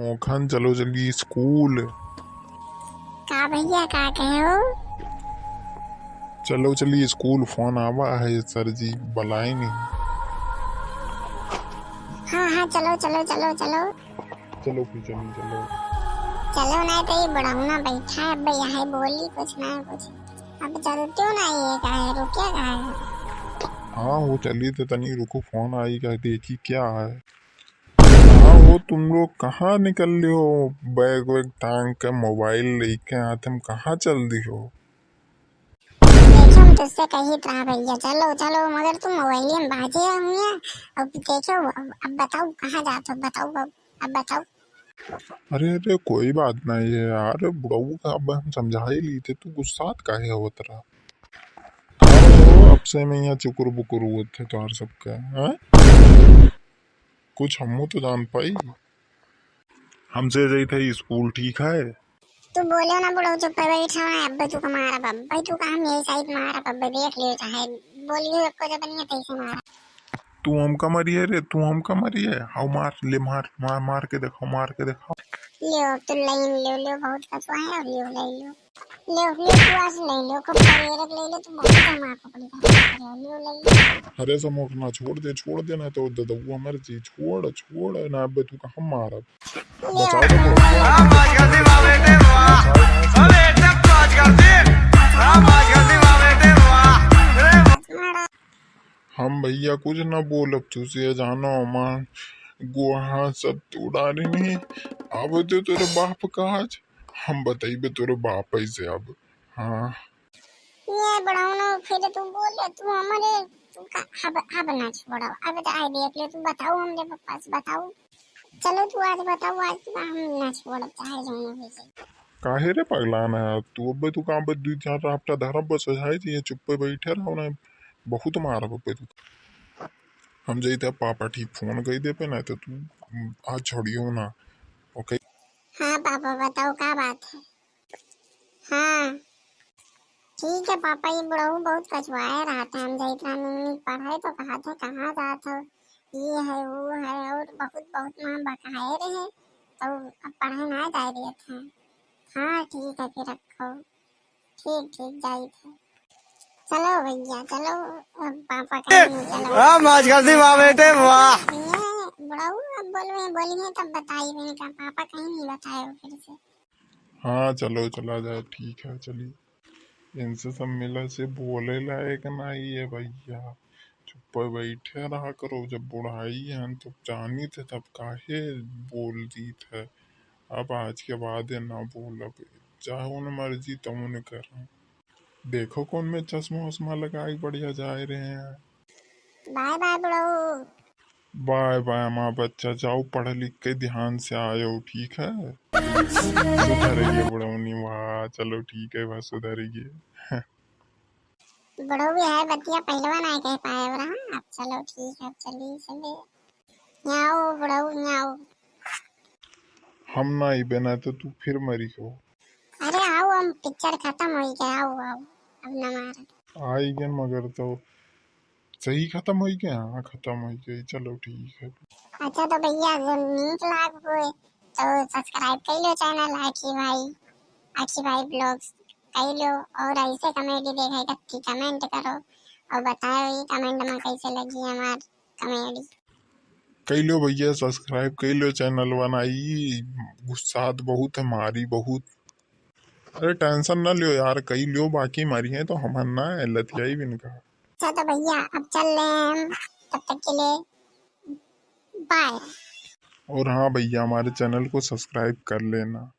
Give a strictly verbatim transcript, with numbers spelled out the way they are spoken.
मोखन, चलो चली स्कूल। का भैया, का कहे हो? चलो चली स्कूल, फोन आवा है, सर जी बुलाए नहीं। हाँ, हाँ, चलो, चलो, चलो, चलो। चलो फिर, चलो, चलो। चलो, नहीं तो ये बुढ़ौना बैठा है, अब यहाँ बोली कुछ ना कुछ। अब चलते हो ना, ये का है, रुकिया का है? हाँ, वो चली तो तनी रुको, फोन आई का, देखी क्या है। हाँ, वो तुम लोग कहाँ निकल लियो, बैग वैग टांग के, मोबाइल लेके हाथ में, कहाँ चल दियो? देखो, हम तुझसे कही त रहा भैया, चलो, चलो, मगर तुम मोबाइलिया में बाजे हुए। अब देखो, अब, अब बताओ, कहाँ जात हो, बताओ, अब, अब बताओ। अरे, अरे, कोई बात नहीं है यार, बुढ़ऊ का अब हम समझा ही ली थे, तू गुस्सात काहे होत रहा? अब से में यहाँ चुकुर बुकुर होत है तोहार सबके, हैं? कुछ हमहू तो जान पाई। हमसे जाई थे स्कूल, ठीक है? तू बोलियो ना बुढ़ऊ, चुप्पे बैठा है, अब्बे तू का मारब, अब्बे तू का हम यही साइड मारब, अब्बे देख लियो, चाहे बोलियो एको जबनिया तैसे मारब। तू हमका मारिए रे, तू हमका मारिए, हाउ मार, ले मार, मार, मार के देखाओ, मार के देखाओ। लियो, अब तू लाइन लियो, लियो, बहुत कचवा है, और लियो, लाइन लियो। लियो, लियो, तू आज लाइन लियो, खूब परेरक लाइन लियो, तू बहुत हम आपको पड़ी था, लियो, लाइन लियो। अरे समोख ना, छोड़ दे, छोड़ दे, ना तो ददौआ मर जी, छोड़, छोड़, ना अब्बे तू का हम मारब। बचाओ तो। वाह, मौज कर दी, वाह बेटे, वाह। अरे, एकदम मौज कर दी। वाह, मौज कर दी, वाह बेटे, वाह। अरे, हम भैया कुछ ना बोलब, तुझसे जानो हमार गोहा सब तोड़ा रही नहीं। अब तो तोरे बाप का आज हम बताइबे तोरे बाप ऐसे अब। हाँ। ये बुढ़ौनो, फिर तू बोले, तू हमारे, तू का, अब, अब ना छोड़ो, अब तो आए देख ले, तू बताओ हमरे पापा से, बताओ। चलो तू आज बताओ, आज तो हम ना छोड़ब, चाहे जौन हो जाए। काहे रे पगलान है तू? अब्बे तू का, अब्बे दुई चार हफ्ता धरब बस, है जी, ये चुप्पे बैठे रहो ना, बहुत मारब अब्बे तू। हम जाइते पापा ठीक फोन कई दे पे ना, तो तू आज छोड़ियो ना, ओके? हाँ पापा, बताओ का बात है? हाँ। ठीक है पापा, ये बुढ़ऊ बहुत कचवाए रहत है। हम जाइत रहनी पढ़े तो कहत है, "कहाँ जात हो?" ये है, वो है, और बहुत, बहुत नाम बकाए रहे, तो अब पढ़े ना जाए देत है। हाँ, ठीक है, फिर रखो। ठीक, ठीक, जाइत है। चलो भैया, चलो, अब पापा कहीं नहीं, चलो। वाह, मौज कर दी, वाह बेटे, वाह। ये बुढ़ऊ अब बोलवे, बोलिए तब बताइए, मैंने कहा, "पापा कहीं नहीं बताए हो फिर से।" हाँ, चलो, चला जाए, ठीक है, चलिए। इनसे सब मिला से बोले लायक नाई है भैया, चुप्पे बैठे रहा करो। जब बुढ़ाई हन तब जानी थे, तब काहे बोल दी थे। अब आज के बाद ये ना बोलब, जौन मर्जी तौन करें। देखो कौन में चश्मा उश्मा लगाई बढ़िया जाए रहे हैं। बाय बाय बुढ़ऊ। बाय बाय हमार बच्चा, जाओ पढ़ लिख के ध्यान से आयो, ठीक है? सुधर गए बुढ़ौनी, वाह, चलो ठीक है, बस सुधर गए। बुढ़ऊ भी है बतिया, पहलवा ना कह पाए रहा। अब चलो ठीक है, अब चलिए चले। यहाँ आओ बुढ़ऊ, यहाँ आओ। हम ना अइबे ना तो तू फिर मरी हो। अरे आओ, हम पिक्चर खत्म हो गया, आओ, आओ, अब ना मार। आई गन मगर तो सही खत्म होई के? हाँ, खत्म होई के। चलो, ठीक है। अच्छा, तो भैया, अगर नीक लाग होए, तो subscribe कर लो channel आखी भाई, आखी भाई vlogs कर लो, और ऐसे comedy देखे कत्थी comment करो, और बताओ ये comment में कैसे लगी हमार comedy। कर लो भैया, subscribe कर लो channel बना, ई गुस्सात बहुत है, मारी बहुत। अरे tension ना लियो यार, कई लियो, बाकी मारी है तो हमन ना लतियाई बिन का। अच्छा तो भैया अब चल रहे हैं हम, तब तक के लिए bye। और हाँ भैया, हमारे channel को subscribe कर लेना।